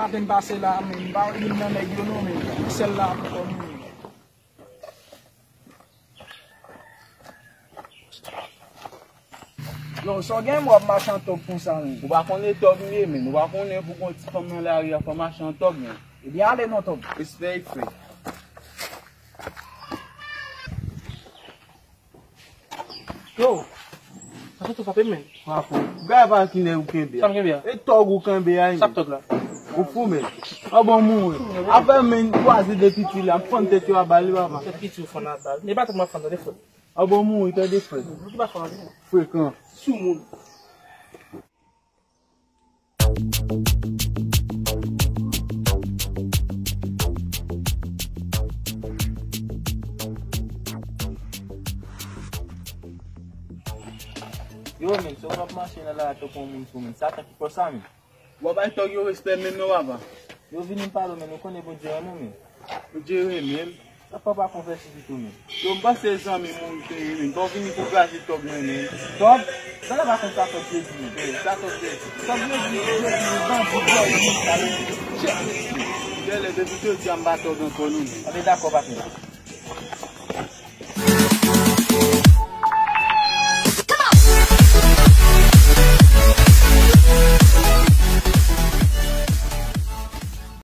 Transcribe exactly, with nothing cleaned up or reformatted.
Maten m pase la, men m pa wè youn nan nèg yo non, men yon sèl la pou kò m. Yo, sa w gen, w ap mache an tòg konsa, men. Ou pa konnen tòg m ye, men. Ou pa konnen pou gon ti fanm nan lari a, fò mache an tòg, men. Ebyen, ale non, tòg. Respè, frè. Yo, sa sot ou frape m, men. Frape w. Gade pa ki nèg ou kenbe a. Sa m kenbe a? E tòg ou kenbe a, sa k tòg la? Ou fou, men. An bon mouri. Apre men kwaze de piti la, m fann tèt yo a bal, papa. Tèt piti ou fann a bal. Men pa tèt mwen fann, tande frè. An bon mouri, tande frè. Ou ki pa fann, tande. Frekan. Sou moun. Yo, men, sa w ap mache nan lari tankou yon moun fou, men. Satan ki fè sa, men. W ap bay tòg yo respè menm non, papa. Yo vini m pale w, men, nou konnen Bondye renmen w, men. Bondye renmen m? Sa papa konvèti pito, men. Yo, m panse zanmi moun te ye, men. Bon, vini pou kraze tòg mwen, men. Tòg? Sa la pa konn sa tòg vle di, men. Sa tòg vle di. Tòg vle di, vle di, bandi, vòlè, sa vle di. Chèf. Gèlè, depi jodi a, m pa tòg ankò, non, men. Anben, dakò, patnè.